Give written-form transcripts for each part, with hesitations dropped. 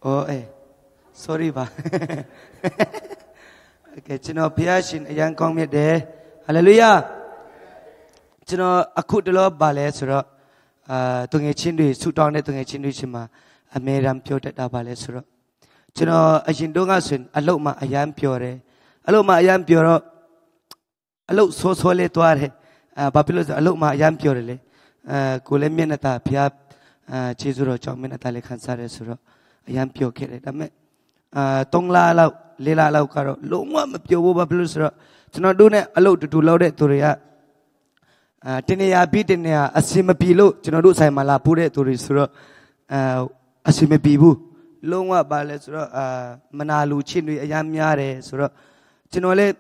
အော်အေး sorry ပါ Okay ကျွန်တော်ဖျားရှင်အရန်ကောင်းမြတ်တယ်ဟာလေလုယာကျွန်တော်အခုတလောပါလဲဆိုတော့အာသူငယ်ချင်းတွေဆူတောင်းတဲ့သူငယ်ချင်းတွေရှင်မှာအမေရန်ပြောတတ်တာပါလဲဆိုတော့ကျွန်တော်အရင်တော့ကဆိုရင်အလုတ်မှာအရန်ပြောတယ်အလုတ်မှာအရန်ပြောတော့အလုတ်ဆိုးဆိုးလေးသွားတယ်အာဘာဖြစ်လို့ဆိုအလုတ်မှာအရန်ပြောတယ်လေအဲကိုလည်းမျက်နှာသာဖျားအာခြေစွတော်ကြောင့်မျက်နှာသာလေးခံစားရဲဆိုတော့အရန်ပြောခဲ့တယ်ဒါပေမဲ့အာ3လလောက်4လလောက်ကတော့လုံးဝမပြောဘူးဘာဖြစ်လို့ဆိုတော့ကျွန်တော်တို့ ਨੇ အလုတ်တူတူလောက်တဲ့သူတွေကအာတနေရာပြီးတနေရာအစင်မပြေလို့ကျွန်တော်တို့ဆိုင်မှာလာပို့တဲ့သူတွေဆိုတော့အာအစင်မပြေဘူးလုံးဝပါလဲဆိုတော့အာမနာလူချင်းတွေအရန်များတယ်ဆိုတော့ကျွန်တော်လည်း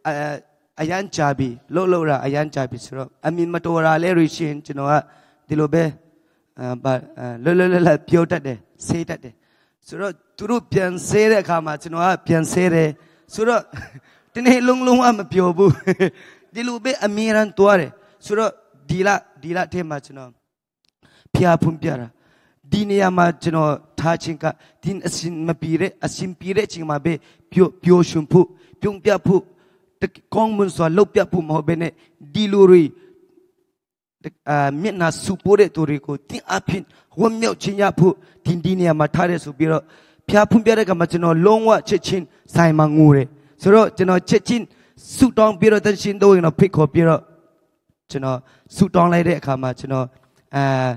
အာအရန်ကြာပြီလှုပ်လှုပ်တာအရန်ကြာပြီဆိုတော့အမြင်မတော်တာလဲရရှင်ကျွန်တော်ကဒီလိုပဲအာဘာလွတ်လွတ်လပ်လပ်ပြောတတ်တယ်ဆေးတတ်တယ်ဆိုတော့သူတို့ပြန်ဆေးတဲ့အခါမှာကျွန်တော်ကပြန်ဆေးတယ်ဆိုတော့ဒီနေ့လုံးလုံးဝမပြောဘူးဒီလိုပဲအမြဲတမ်းတွားတယ်ဆိုတော့ဒီလဒီလထဲမှာကျွန်တော်ဖျားဖုံးပြတာဒီနေရာမှာကျွန်တော်ထားခြင်းကဒီအစင်မပြေတဲ့အစင်ပြေတဲ့အချိန်မှာပဲပြောပြောရှင်ဖို့ပြုံးပြဖို့တကောင်းမွန်စွာလှုပ်ပြဖို့မဟုတ်ဘဲနဲ့ဒီလိုတွေအာမျက်နှာစူပိုးတဲ့သူတွေကိုတင်းအဖင်ဝမ်းမြောက်ခြင်းရဖို့ဒီဒီနေရာမှာထားတဲ့ဆိုပြီးတော့ဖျားဖုံးပြတဲ့ကမှာကျွန်တော်လုံးဝချစ်ချင်းဆိုင်မှာငိုတယ်ဆိုတော့ကျွန်တော်ချစ်ချင်းဆူတောင်းပြီးတော့တရှင်တို့ရင်တော့ဖိတ်ခေါ်ပြီးတော့ကျွန်တော်ဆူတောင်းလိုက်တဲ့အခါမှာကျွန်တော်အာ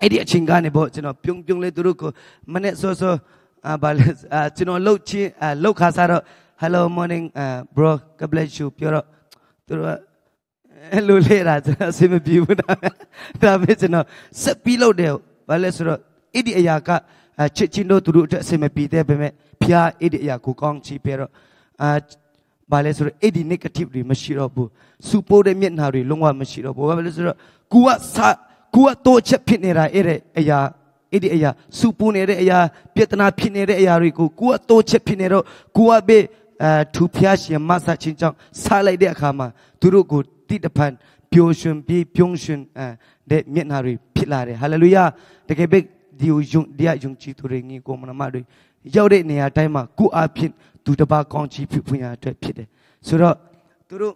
အဲ့ဒီအချိန်ကနေပေါ့ကျွန်တော်ပြုံးပြုံးလေးသူတို့ကိုမနေ့စောစောအာဘာလဲအာကျွန်တော်လှုပ်ချင်းအာလှုပ်ခါစားတော့ hello morning bro god bless you ပြောတော့သူတို့အဲ့လိုလေတာကျွန်တော်အဆင်မပြေဘူးဒါဒါပဲကျွန်တော်စက်ပြီးလုပ်တယ်ဘာလဲဆိုတော့အဲ့ဒီအရာကချစ်ချင်းတို့သူတို့အတွက်အဆင်မပြေတဲ့ပဲမဲ့ဖျားအဲ့ဒီအရာကိုကောင်းချီးပြတော့အာဘာလဲဆိုတော့အဲ့ဒီ negative တွေမရှိတော့ဘူးစူပိုးတဲ့မျက်နှာတွေလုံးဝမရှိတော့ဘူးဘာလဲဆိုတော့ကိုကစာကိုကတော့ချက်ဖြစ်နေတာအဲ့တဲ့အရာအဲ့ဒီအရာစူပူနေတဲ့အရာပြဿနာဖြစ်နေတဲ့အရာတွေကိုကိုကတော့ချက်ဖြစ်နေတော့ကိုကပဲအဲထူဖျားရှင်မဆချင်းကြောင့်စားလိုက်တဲ့အခါမှာသူတို့ကိုတိတဖန်ပျော်ရွှင်ပြီးပြုံးရွှင်တဲ့မျက်နှာတွေဖြစ်လာတယ်ဟာလေလုယာတကယ်ပဲဒီယုံတရားယုံကြည်သူတွေညီကိုမနမတွေရောက်တဲ့နေရာတိုင်းမှာကိုအဖြစ်သူတစ်ပါးကောင်းချီးဖြစ်ဖွင့်ရအတွက်ဖြစ်တယ်ဆိုတော့သူတို့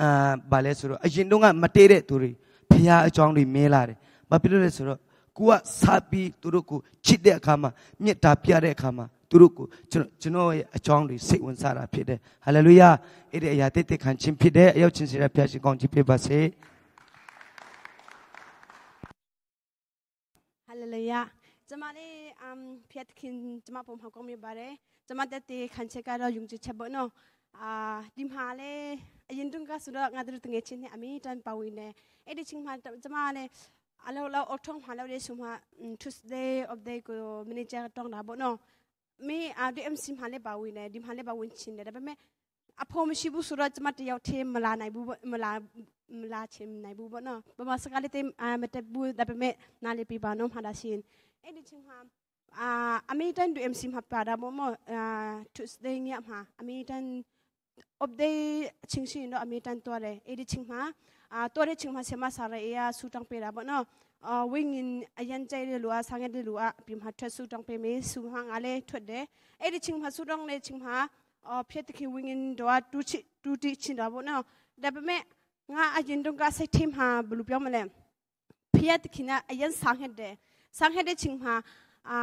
အာဘာလဲဆိုတော့အရင်တုန်းကမတည့်တဲ့သူတွေဖျားအကြောင်းတွေမဲလာတယ်ဘာဖြစ်လို့လဲဆိုတော့ကိုကစားပြီးသူတို့ကိုချစ်တဲ့အခါမှာမေတ္တာပြတဲ့အခါမှာသူတို့ကိုကျွန်တော်ကျွန်တော်ရဲ့အကြောင်းတွေစိတ်ဝင်စားတာဖြစ်တယ်ဟာလေလုယာအဲ့ဒီအရာတိတ်တိတ်ခံခြင်းဖြစ်တယ်အရောက်ချင်းစီရဖျားရှင်ကောင်းချီးပေးပါစေ ဟာလေလုယာကျမလေးအမ်ဖျက်ခင်ကျမပုံမှာကောင်းမြပါတယ်ကျမတက်တေခံချက်ကတော့ယုံကြည်ချက်ပေါ့နော်အာဒီမှာလေအရင်တုန်းကဆိုတော့ငါတို့တငယ်ချင်းနဲ့အမေတန်ပါဝင်နေအဲ့ဒီချင်းမှာကျမလည်းအလောလောက်အထုံးမှာလောက်လေးဆိုမှ Tuesday of day ကို manager တောင်းတာပေါ့နော်မေအာဒီ MC မှာလည်းပါဝင်နေဒီမှာလည်းပါဝင်ချင်းတယ်ဒါပေမဲ့အဖို့မရှိဘူးဆိုတော့ကျမတယောက်တည်းမလာနိုင်ဘူးမလာမလာချင်နိုင်ဘူးပေါ့နော်ဘာမစကားလေးတင်အာမတက်ဘူးဒါပေမဲ့နားလေးပြပါနော်မှာဒါရှင်အဲ့ဒီချင်းမှာအာအမေတန်ဒီ MC မှာပါတာပေါ့မောအာ Tuesday ညမှာအမေတန် update ချင်းရှင်တော့အမေတန်တော်တယ်အဲ့ဒီချင်းမှာအာတော်တဲ့ချင်းမှာဆမဆာရအေးဆူတောင်းပေးတာပေါ့နော်အာဝင်းင်အရန်ကြိုက်တဲ့လူအဆာငဲတဲ့လူအပြင်မှာထွက်ဆူတောင်းပေးမေးဆူဟာငါလည်းထွက်တယ်အဲ့ဒီချင်းမှာဆူတောင်းတဲ့ချင်းမှာအော်ဖြစ်တခင်ဝင်းင်တော့တူချတူတီချင်းတော့ပေါ့နော်ဒါပေမဲ့ငါအရင်တုန်းကစိတ်ထင်မှာဘယ်လိုပြောမလဲဖျက်တခင်ကအရင်ဆာငဲတဲ့ဆာငဲတဲ့ချင်းမှာအာ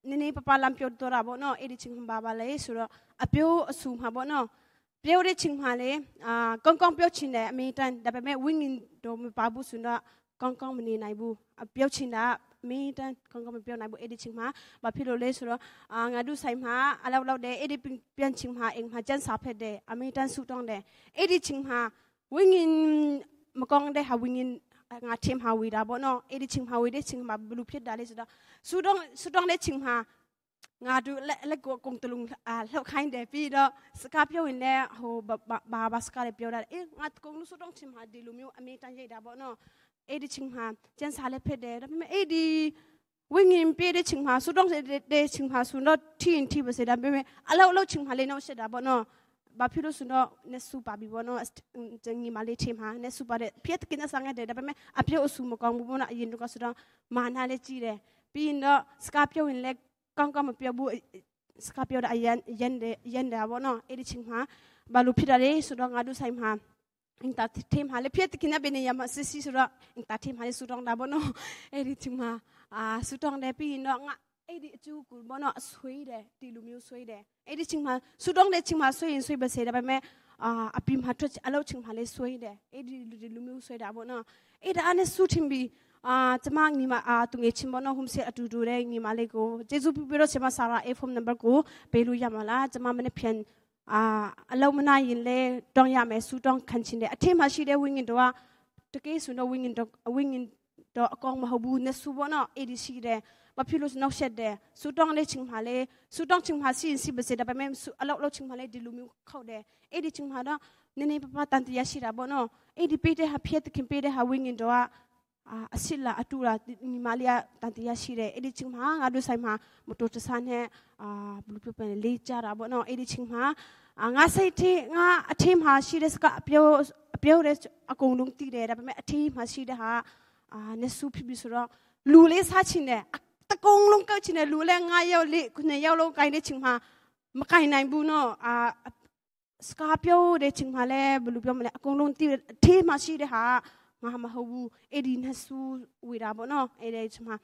နည်းနည်းပပလမ်ပြောတော့တာပေါ့နော်အဲ့ဒီချင်းမှာပါလေဆိုတော့အပြိုးအဆူမှာပေါ့နော်ပြောတဲ့ချင်းမှာလေအာကောင်းကောင်းပြောချင်တယ်အမေတန်ဒါပေမဲ့ဝင်းင်တော့မပါဘူးဆိုတော့ကောင်းကောင်းမနေနိုင်ဘူးပြောချင်တာမင်းတန်ကောင်းကောင်းမပြောနိုင်ဘူးအဲ့ဒီချင်းမှာဘာဖြစ်လို့လဲဆိုတော့အာငါတို့ဆိုင်မှာအလောက်လောက်တဲ့အဲ့ဒီပြန်ချင်းမှာအိမ်မှာကျန်းစာဖက်တယ်အမေတန်ဆူတောင်းတယ်အဲ့ဒီချင်းမှာဝင်းင်မကောင်းတဲ့ဟာဝင်းင်ငါထင်ဟာဝီတာပေါ့နော်အဲ့ဒီချင်းမှာဝီတဲ့ချင်းမှာဘလူဖြစ်တာလဲဆိုတော့ဆူတောင်းဆူတောင်းတဲ့ချင်းမှာငါတို့လက်လက်ကိုကုံတလုံးအာလှုပ်ခိုင်းတယ်ပြီးတော့စကားပြောရင်လည်းဟိုဘာဘာစကားလည်းပြောတာအေးငါကုံလို့ဆူတောင်းချင်းမှာဒီလိုမျိုးအမေတန်ရိတ်တာပေါ့နော်အဲ့ဒီချင်းမှာကျန်းစာလည်းဖြစ်တယ်ဒါပေမဲ့အဲ့ဒီဝင်းရင်ပြေးတဲ့ချင်းမှာဆူတောင်းတဲ့ချင်းမှာဆူတော့ထင်းထီပါစေဒါပေမဲ့အလောက်အလောက်ချင်းမှာလေးတော့ရှက်တာပေါ့နော်ဘာဖြစ်လို့ဆိုတော့နေစူပါပြီဘောနော်ကျငီမလေးချင်းမှာနေစူပါတဲ့ပြက်ကိနဆန်တဲ့ဒါပေမဲ့အပြုတ်အဆူမကောင်းဘူးဘောနော်အရင်တော့ဆိုတော့မာနာလေးကြီးတယ် ပြီးရင်တော့စကားပြောရင်လည်းကောင်းကောင်းမပြောဘူးစကားပြောတာအရန်ရန်တယ်ရန်တယ်ပေါ့နော်အဲ့ဒီချိန်မှာဘာလို့ဖြစ်တာလဲဆိုတော့ငါတို့ဆိုင်မှာအင်တာထေမှာလေဖြစ်ကိနဘနေရမစစ်စီဆိုတော့အင်တာထေမှာလေဆူတောင်းတာပေါ့နော်အဲ့ဒီချိန်မှာအာဆူတောင်းတယ်ပြီးရင်တော့ငါအဲ့ဒီအကျူကူပေါ့နော်အဆွေးတယ်ဒီလူမျိုးဆွေးတယ်အဲ့ဒီချိန်မှာဆူတောင်းတဲ့ချိန်မှာဆွေးရင်ဆွေးပါစေဒါပေမဲ့အာအပြင်မှာထွက်အလုပ်ချိန်မှာလေဆွေးတယ်အဲ့ဒီလူမျိုးဆွေးတာပေါ့နော်အဲ့ဒါနဲ့ဆူထင်ပြီးအာကျမညီမအာသူငယ်ချင်းပေါ့နော်ဟုံးစေအတူတူတဲ့ညီမလေးကိုကျေးဇူးပြုပြီးတော့ကျမဆာရာ A form number ကိုပေးလို့ရမလားကျမမနေ့ပြန်အာအလုံးမနာရင်လေတောင်းရမယ်ဆူတောင်းခံချင်တယ်အထင်မှရှိတဲ့ဝိညာဉ်တော့တကယ်ဆိုတော့ဝိညာဉ်တော့ဝိညာဉ်တော့အကောင်မဟုတ်ဘူးနဆူဘောနော်အဲ့ဒီရှိတယ်ဘာဖြစ်လို့နောက်ဆက်တယ်ဆူတောင်းတဲ့ချိန်မှာလေဆူတောင်းချိန်မှာစီရင်စီပစေဒါပေမဲ့အလောက်လောက်ချိန်မှာလေဒီလူမျိုးခောက်တယ်အဲ့ဒီချိန်မှာတော့နည်းနည်းပပတန်တရားရှိတာပေါ့နော်အဲ့ဒီပေးတဲ့ဟာဖြစ်ခင်ပေးတဲ့ဟာဝိညာဉ်တော့အစစ်လာအတူလာညီမလေးတန်တရားရှိတယ်အဲ့ဒီချိန်မှာငါတို့ဆိုင်မှာမတော်တဆနဲ့အာဘလူးပြပဲလေးကြတာပေါ့နော်အဲ့ဒီချိန်မှာငါစိတ်ထငါအထင်းမှာရှိတဲ့စကအပြောအပြောတဲ့အကုန်လုံးတည်တယ်ဒါပေမဲ့အထင်းမှာရှိတဲ့ဟာအာနဆူဖြစ်ပြီးဆိုတော့လူလေးစားချင်တယ်တကုံလုံးကောက်ချင်တယ်လူလည်းငါရောက်လေးခုနှစ်ရောက်လုံးကိုင်းတဲ့ချိန်မှာမကိုင်းနိုင်ဘူးနော်အာစကားပြောတဲ့ချိန်မှာလည်းဘလူးပြောမလဲအကုန်လုံးတည်အထင်းမှာရှိတဲ့ဟာငါမဟုတ်ဘူးအဲ့ဒီနဆူဝေတာပေါ့နော်အဲ့ဒီချိန်မှာ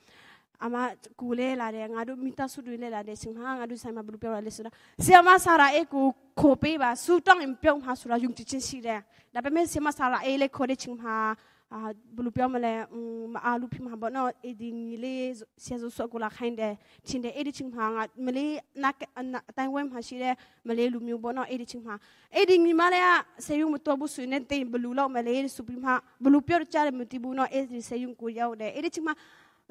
အမကူလဲလာတယ်ငါတို့မိသားစုတွေလဲလာတယ်ချိန်မှာငါတို့ဆိုင်မှာဘလူးပြောရလဲဆိုတာဆီယမဆာရာအေကိုခေါ်ပေးပါစူတောင်းရင်ပြုံးမှာဆိုတာယုံကြည်ခြင်းရှိတယ်ဒါပေမဲ့ဆီယမဆာရာအေလေးခေါ်တဲ့ချိန်မှာအာဘလူးပြောမလဲမအားလူဖြစ်မှာပေါ့နော်အဲ့ဒီညီလေးဆရာဆိုကိုလာခိုင်းတယ်ချင်းတယ်အဲ့ဒီချိန်မှာငါမလေးနက်အတိုင်းဝဲမှာရှိတဲ့မလေးလူမျိုးပေါ့နော်အဲ့ဒီချိန်မှာအဲ့ဒီညီမလေးကဆေယုံမတော်ဘူးဆိုနေတင်ဘလူလောက်မလေးစူပြီးမှဘလူပြောကြတယ်မသိဘူးနော်အဲ့ဒီဆေယုံကိုရောက်တယ်အဲ့ဒီချိန်မှာ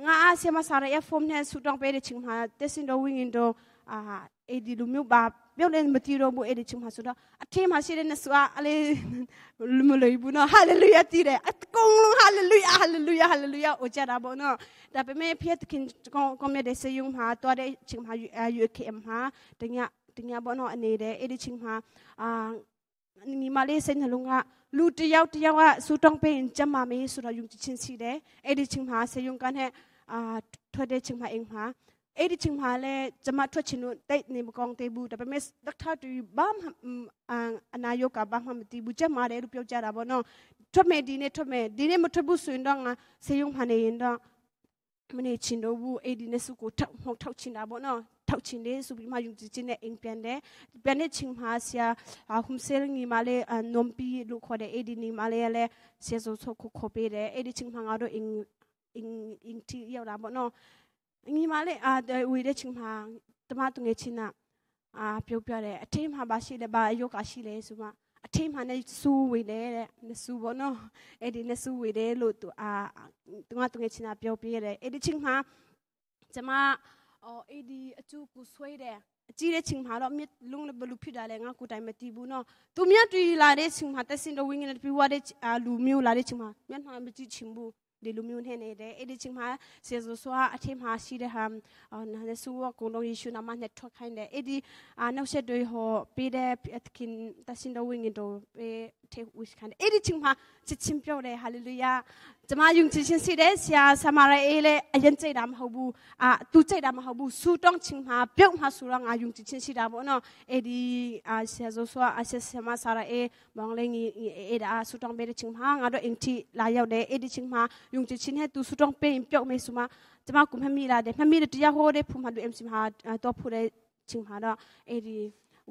ငါအဆီမဆာရဖုန်းနဲ့ဆူတောင်းပေးတဲ့ချိန်မှာတက်စင်တော့ဝင်းရင်တော့အာအဲ့ဒီလူမျိုးပါပြောတယ်မတီတော့ဘူးအဲ့ဒီချိန်မှာဆိုတော့အထင်းမှာရှိတဲ့နဆူအလေးမလို့ဘူးနော်ဟာလေလုယာတည်တယ်အကုန်လုံးဟာလေလုယာဟာလေလုယာဟာလေလုယာအိုကြတာပေါ့နော်ဒါပေမဲ့ဖျက်ခင်ကွန်မြတဲ့စေယုံမှာတွားတဲ့ချိန်မှာ UKM မှာတညတညပေါ့နော်အနေတဲ့အဲ့ဒီချိန်မှာအာညီမလေးစိတ်နှလုံးကလူတယောက်တယောက်ကဆူတောင်းပေးရင်ကြမ်းပါမေးဆိုတော့ယုံကြည်ခြင်းရှိတယ်အဲ့ဒီချိန်မှာစေယုံကန်တဲ့အာထွက်တဲ့ချိန်မှာအိမ်မှာအဲ့ဒီချိန်မှာလဲကျမထွက်ချင်လို့တိတ်နေမကောင်းသေးဘူးဒါပေမဲ့ဒက်တာတူဘာမှအနာယောကဘာမှမသိဘူးကျမတယ်လို့ပြောကြတာပေါ့နော်ထွက်မယ်ဒီနေ့ထွက်မယ်ဒီနေ့မထွက်ဘူးဆိုရင်တော့ငါစေယုံဖန်နေရင်တော့မနေချင်တော့ဘူးအဲ့ဒီနေ့စုကိုထောက်ထောက်ထောက်ချင်တာပေါ့နော်ထောက်ချင်တယ်ဆိုပြီးမှယုံကြည်ခြင်းနဲ့အိမ်ပြန်တယ်ပြန်တဲ့ချိန်မှာဆရာဟုံဆဲငီမလေးနုံပီလို့ခေါ်တဲ့အဲ့ဒီညီမလေးလည်းဆရာဆိုဆိုခေါ်ပေးတယ်အဲ့ဒီချိန်မှာငါတို့အင်းအင်းအင်းတီရောက်တာပေါ့နော်ညီမလေးအာဝေတဲ့ချိန်မှာတမသူငယ်ချင်းကအာပြောပြတယ်အထင်းမှာပါရှိတယ်ဘာယောဂရှိလဲဆိုမှအထင်းမှာနဲ့စူးဝေတယ်တဲ့နဆူဘောနော်အဲ့ဒီနဆူဝေတယ်လို့သူအာသူကသူငယ်ချင်းကပြောပြတယ်အဲ့ဒီချိန်မှာကျမအော်အဲ့ဒီအကျူကိုဆွဲတယ်အကြည့်တဲ့ချိန်မှာတော့မြစ်လုံးဘလူဖြစ်တာလဲငါကိုတိုင်မတီးဘူးနော်သူမြတ်တီလာတဲ့ချိန်မှာတက်စင်တော့ဝင်းနေပြီးွားတဲ့လူမျိုးလာတဲ့ချိန်မှာမျက်နှာမကြည့်ချင်ဘူးဒီလူမျိုးနဲ့နေတယ်အဲ့ဒီချိန်မှာဆေဆိုဆွာအထင်မှာရှိတဲ့ဟာနာနေဆူကကိုလုံးယေရှုနာမနဲ့ထွက်ခိုင်းတယ်အဲ့ဒီအနောက်ဆက်တွေဟောပေးတဲ့အခင်တစင်တော်ဝင်းတို့ပေးထေဝစ်ခိုင်းတယ်အဲ့ဒီချိန်မှာချစ်ချင်းပြောတယ်ဟာလေလုယာကျမယုံကြည်ခြင်းရှိတယ်ဆရာဆမာရဲအေးလေအရင်ကြိတ်တာမဟုတ်ဘူးအာသူကြိတ်တာမဟုတ်ဘူးဆူတောင်းချင်းမှာပြုတ်မှာဆူတော့ငါယုံကြည်ခြင်းရှိတာပေါ့နော်အဲ့ဒီအာဆရာဆိုဆွာအဆက်ဆမဆာရဲအေးမောင်လေးငီအဲ့ဒါဆူတောင်းပေးတဲ့ချင်းမှာငါတို့အင်တီလာရောက်တယ်အဲ့ဒီချင်းမှာယုံကြည်ခြင်းနဲ့သူဆူတောင်းပေးရင်ပြုတ်မေဆူမှာကျမကမမီလာတယ်မမီတရားဟောတဲ့ဖူမှာတို့ MC မှာတော့ဖူတဲ့ချင်းမှာတော့အဲ့ဒီ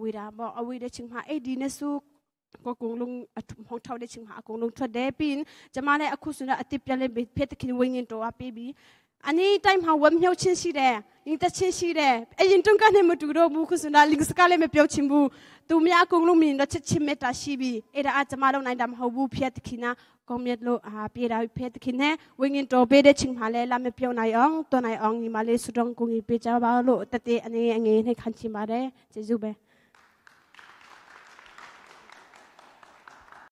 ဝေတာပေါ့အဝေတဲ့ချင်းမှာအဲ့ဒီနဲ့ဆူကိုကုံလုံးအထုံထောက်တဲ့ချင်းမှာအကုန်လုံးထွက်တယ်ပြီးကျမလည်းအခုဆိုတော့အတိပြလဲဖက်တခင်ဝင်းရင်တော့ပေးပြီးအနီတိုင်းမှာဝမ်မြုပ်ချင်းရှိတယ်ရင်းတချင်းရှိတယ်အရင်တုန်းကနေမတူတော့ဘူးခုဆိုတော့လင်စကလည်းမပြောချင်းဘူးသူများအကုန်လုံးမြင်တော့ချက်ချင်းမေတ္တာရှိပြီးအဲ့ဒါအကျမလုံးနိုင်တာမဟုတ်ဘူးဖက်တခင်နာကောင်းမြတ်လို့အာပြေတာဖက်တခင်နဲ့ဝင်းရင်တော့ပေးတဲ့ချင်းမှာလဲလာမပြောနိုင်အောင်တော်နိုင်အောင်ညီမလေးဆူတော့ကိုကြီးပေးကြပါလို့တတဲ့အနေငယ်နဲ့ခံချင်ပါတယ်ကျေးဇူးပဲ။